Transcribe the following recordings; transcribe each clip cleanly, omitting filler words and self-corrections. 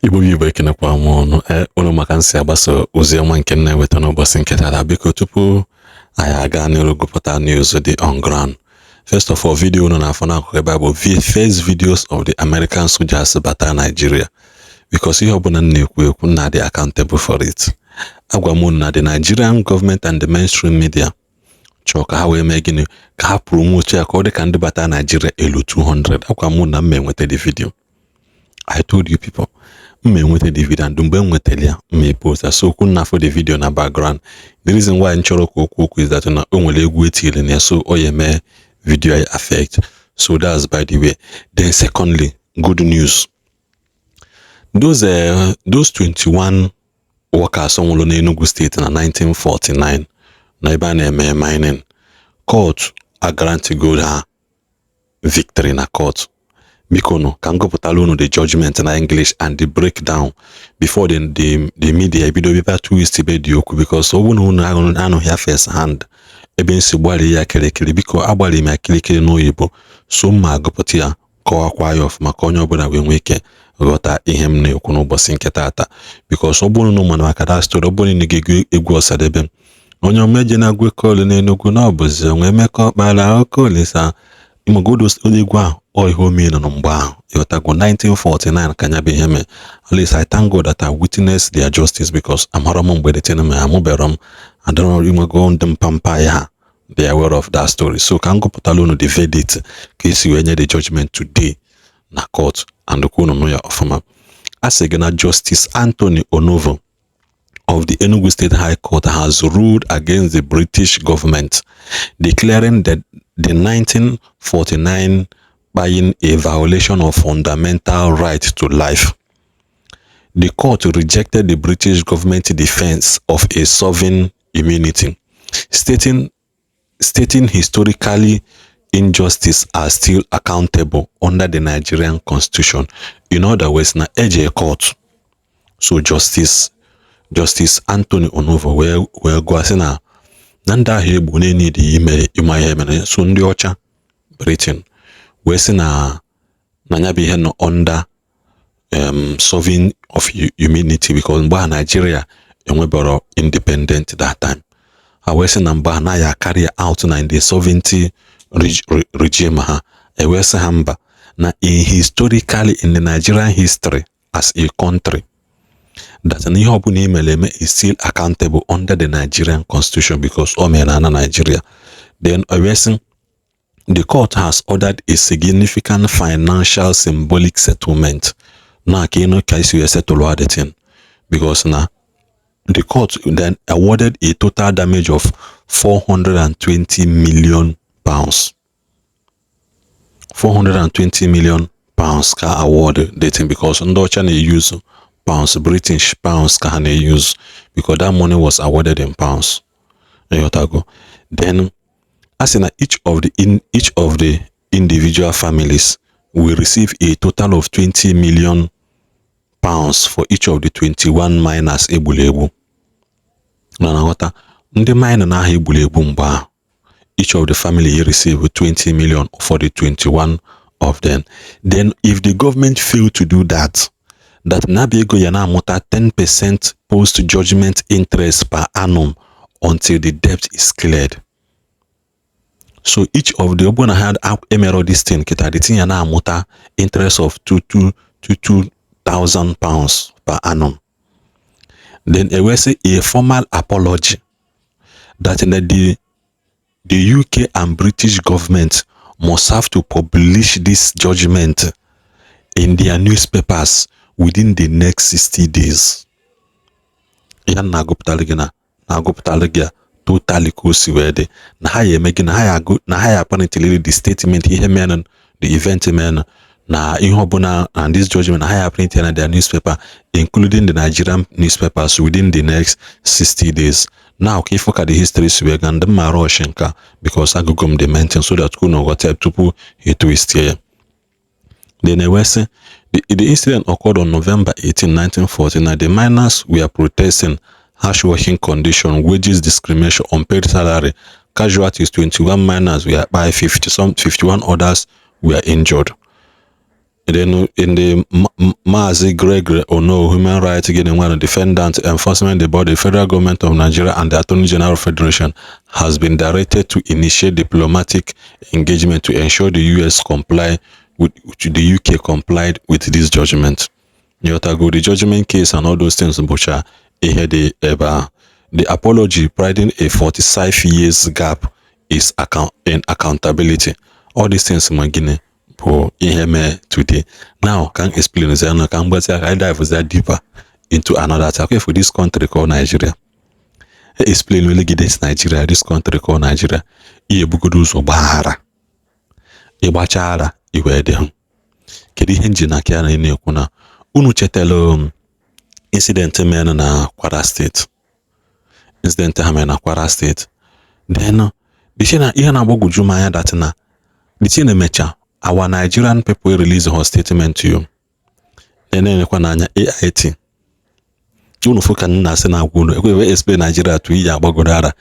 Igbo bụ Igbo, ekenekwa m ọnụ ụnụ maka nsị agbasa ozi ọma nke m na-eweta n'ụbọchị nke taa. Biko, tupu anyị aga n'iru gụpụta news dị on ground, first of all, video unu na-afọ n'akụkụ ebe a bụ first videos of the American soldiers bata Nigeria, because ihe ọbụla m na-ekwu ekwu na dị accountable for it. Agwa m unu na the Nigerian government and the mainstream media chọọ ka ha wee mee gịnị? Ka ha promote ya ka ọ dị ka ndị bata Nigeria elu 200. Agwa m unu na m enweta the video. I told you people m enweta the video, and mgbe m nwetara ya, m post. So okwu na afọ the video na background, the reason why m chọrọ ka okwu okwu is that na o nwere egwu etinyere na ya, so ọ ya eme video ya affect. So that's by the way. Then secondly, good news: those 21 workers nwụrụ n'Enugu Steeti na 1949 na ebe a na-eme mining, court agrantigo ha victory na court. Biko nụ, ka m gụpụtara unu the judgment na English and the breakdown before the media ebido bịa twist be dị okwu, because ọ bụrụ na unu anụghị ya first hand ebe nsi gbalị ya kirikiri. Biko, agbalị m ya kirikiri n'oyibo, so mma agụpụta ya, kọwakwa ya ọfụma ka onye ọbụla wee nwee ike ghọta ihe m na-ekwu n'ụbọchị nke taata, because ọ bụrụ na ụmụ maka that story, ọ bụrụ na ị ga-egwu egwu Ọsadebe, onye omeje na-agụ ekolu n'Enugwu na ọ bụzi onwe Emeka Ọkpara Okolisa ịmagodo onye egwu ahụ. Ọ ihe omee nọ mgbe ahụ, ịghọtago? 1949 ka nya bụ ihe mee. At least I thank God that I witnessed their justice, because amara m mgbe the thing mere, amụbero m adọrọ ịnwego ndị mpampa ya ha, they are aware of that story. So ka m gụpụtala unu the verdict, ka esi wee nye the judgment today na court, and ka unu nụ ya ọfụma. A sị gị na Justice Anthony Onovo of the Enugu State High Court has ruled against the British government, declaring that the 1949 buying a violation of fundamental right to life. The court rejected the British government defense of a sovereign immunity, stating historically injustice are still accountable under the Nigerian constitution. In other words, na eje court. So Justice Anthony Onovo wee gwa sị na ndị ahụ egbu na-enidi ime ịma ihe mere. So ndị ọcha Britain wee sị na ya bụ ihe nọ under sovereign of immunity, because mgbe a Nigeria enwebero independent that time. Ha wee sị na mgbe a naghị carry out na the sovereignty regime ha, ewee sị ha mba, na in historically, in the Nigerian history as a country, that na ihe ọbụla i mere eme is still accountable under the Nigerian constitution, because o mere na Nigeria. Then ewee sị the court has ordered a significant financial symbolic settlement, na ka ịnụ ka isi wee settle the thing, because na the court then awarded a total damage of £420 million. £420 million ka award the thing, because ndị ọcha na-use pounds, British pounds ka ha na-use, because that money was awarded in pounds. Ịghọtago? Then a sị na each of the individual families will receive a total of £20 million for each of the 21 miners egburu egbu. Na nghọta ndị miner na aha egburu egbu mgbe ahụ, each of the family receive 20 million for the 21 of them. Then if the government fail to do that, that na-abịa ego ya na-amụta 10% post judgment interest per annum until the debt is cleared. So each of the ọbụna ha emero this thing kịta, the thing ya na-amụta interest of 2 2 2 2,000 pounds per annum. Then e wee sị a formal apology, that the UK and British government must have to publish this judgment in their newspapers within the next 60 days. Ya na-agụpụtalụ gị na na-agụpụtalụ gị a totally ka o si wee dị, na ha ya eme gị na ha ya agụ na ha ya apparently the statement, ihe mere, the event mere, na ihe ọbụla na this judgment, na ha ya print ya na their newspaper, including the Nigerian newspapers, within the next 60 days. Now ka ifo ka the history si wee gaa, ndị mma rush nka because agụgụ m the main thing so that unu ghọta tupu e twist ya. Then e sị the incident occurred on November 18, 1949. The miners were protesting harsh working conditions, wages discrimination, unpaid salary. Casualties: 21 miners were by 50 some 51 others were injured. Then in the Mazi Gregory Ono, human rights gịnị nwanụ defendant enforcement, the body, federal government of Nigeria and the Attorney General of Federation has been directed to initiate diplomatic engagement to ensure the US comply with the UK complied with this judgment. Ịghọtago the judgment case and all those things bụcha ihe dị ebe ahụ. The apology bridging a 45 years gap is account in accountability. All these things ma gịnị bụ ihe mee today. Now can explain na ka m gbazi ka anyị dive deeper into another topic for this country called Nigeria. Explain wele gị this Nigeria, this country called Nigeria. Ihe ebugodo ụzọ gbaghara. Ịgbacha ara iwee dị hụ. Kedu ihe nji na ka ya na-ekwu na unu chetara incident mere na Kwara State? Incident ha mere na Kwara State. Then the na ihe na-agbagwoju m anya that na the thing emecha, our Nigerian people release her statement to you. Na-enekwa n'anya AIT unu fụ ka nna asị na-agwa unu ekwe wee explain Nigeria to iyi agbagoro ara.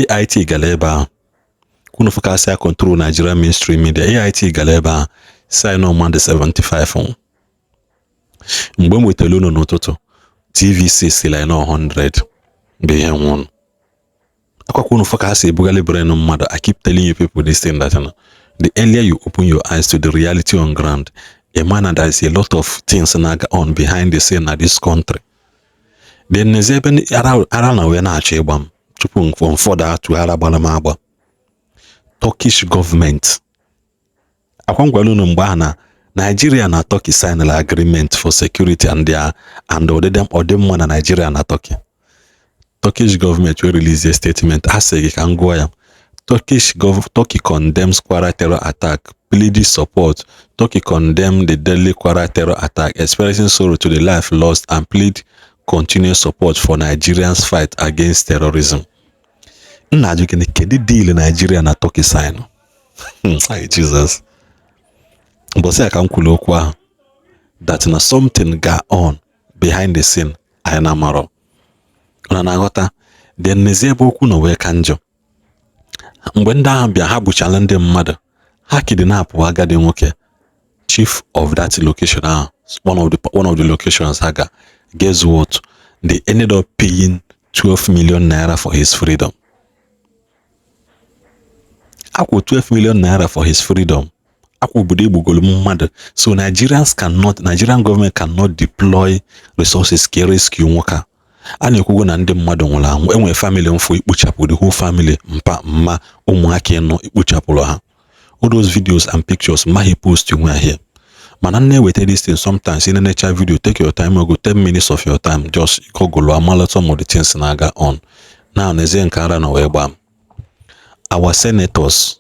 AIT gara ebe ahụ, unu fụ ka asị control Nigeria mainstream media. AIT gara ebe ahụ sign on mmadụ 75. Mgbe m wetara unu n'ụtụtụ, TVC si like 100 bụ ihe nwụrụ. Akwakwa unu fụ ka ha si ebugharị brain mmadụ. I keep telling you people this thing that the earlier you open your eyes to the reality on ground, a man, there is a lot of things na-aga on behind the scene na this country. Then n'ezi ebe ara na wee na-achọ ịgba m tupu ụfọdụ atụ ara gbara m agba. Turkish government akwa ngwara unu mgbe ahụ na Nigeria na Turkey signed agreement for security and their and ọdịmma na Nigeria na Turkey. Turkish government will release a statement. A sị gị ka m gụọ ya. Turkey condemns Kwara terror attack, pleaded support. Turkey condemned the deadly Kwara terror attack, expressing sorrow to the life lost and plead continued support for Nigerians' fight against terrorism. Nna, ajụ gịnị, kedu deal Nigeria na Turkey sign? Ay, Jesus. Mbọsị a ka m kwuru okwu ahụ that na something ga on behind the scene anyị na-amarọ. Ọ na-aghọta? Then n'ezie ebe okwu nọ wee ka njọ, mgbe ndị ahụ bịa ha gbuchala ndị mmadụ, ha kidnap agadi nwoke, chief of that location ahụ, one of the locations ha ga. Guess what? They ended up paying 12 million naira for his freedom. Akwụ 12 million naira for his freedom. Akwụ obodo egbugolu mmadụ. So Nigerians cannot, Nigerian government cannot deploy resources ka rescue nwoke a. A na-ekwugo na ndị mmadụ nwụrụ anwụ. Enwere family mfụ ikpochapụ the whole family, mpa, mma, ụmụaka ịnọ, ikpochapụrụ ha. All those videos and pictures maghị post nwe here, mana m na-eweta this thing sometimes. Ị na-enecha video, take your time, go 10 minutes of your time, just google amala some of the things na-aga on now. N'ezie nke ara na wee gbaa our senators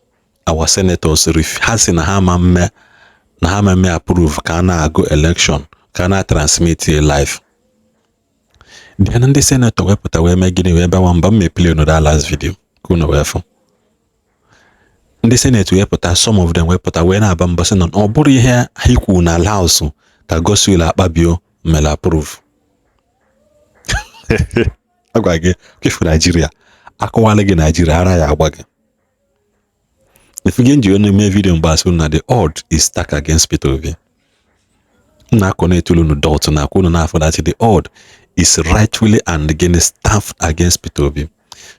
ha si na ha ma mme na ha ma mme approve ka a na-agụ election, ka a na-transmit live. Then ndị senator wepụta wee mee gịnị? Wee bawa mba. M mepili unu that last video ka unu wee fụ. Ndị senate wepụta, some of them wepụta wee na-aba mba sị na ọ bụrụ ihe ha ikwu na ala house ka Godswill Akpabio mere approve. Agwa gị kefu Naijiria akọwala gị Naijiria, ara ya agba gị. If gị nji onu mee video mgbe asị na the odd is stack against Peter Obi, m na-akọ unu dot na akwụ unu n'afọ that the odd is rightfully and again staffed against Peter Obi.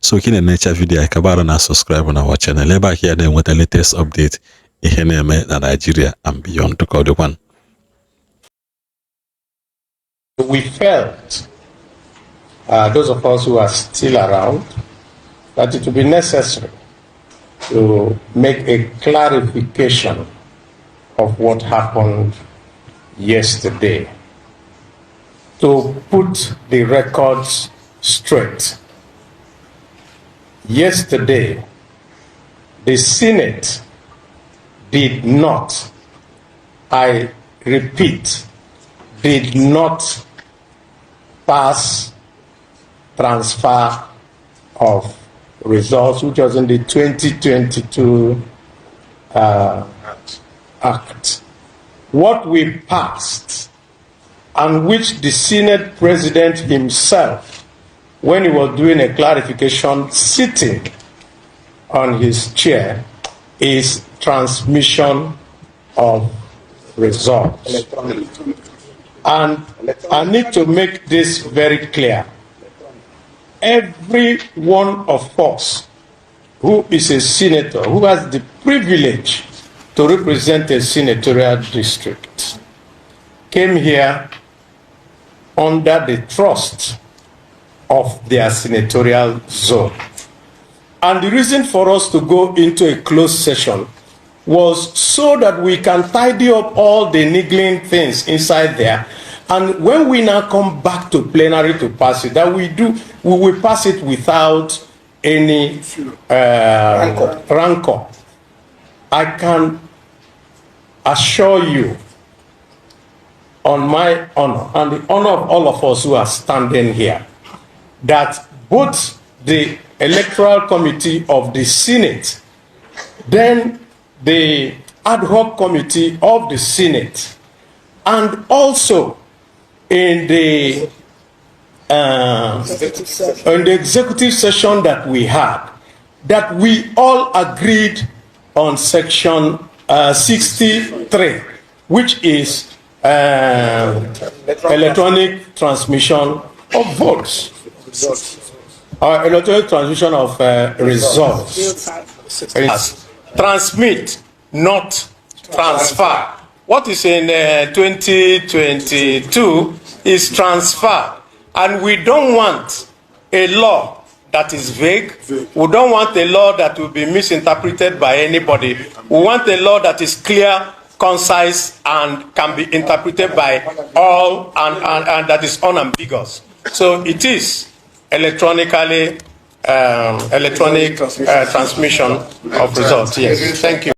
So ka ị na-enecha video a, kabara na subscribe na our channel ebe a ka ya na-enweta latest update ihe na-eme na Nigeria and beyond. Ka ọ dịkwanụ. We felt, those of us who are still around, that it would be necessary to make a clarification of what happened yesterday, to put the records straight. Yesterday, the Senate did not, I repeat, did not pass transfer of results, which was in the 2022 Act. What we passed, and which the Senate President himself, when he was doing a clarification sitting on his chair, is transmission of results. And I need to make this very clear. Every one of us who is a senator, who has the privilege to represent a senatorial district, came here under the trust of their senatorial zone. And the reason for us to go into a closed session was so that we can tidy up all the niggling things inside there. And when we now come back to plenary to pass it, that we will pass it without any rancor. I can assure you, on my honor and the honor of all of us who are standing here, that both the Electoral Committee of the Senate, then the ad hoc committee of the Senate, and also in the executive session that we had, that we all agreed on section 63, which is electronic transmission of votes, or electronic transmission of results. Transmit, not transfer. What is in 2022 is transfer. And we don't want a law that is vague. We don't want a law that will be misinterpreted by anybody. We want a law that is clear, concise, and can be interpreted by all and that is unambiguous. So it is electronic transmission of results. Yes. Thank you.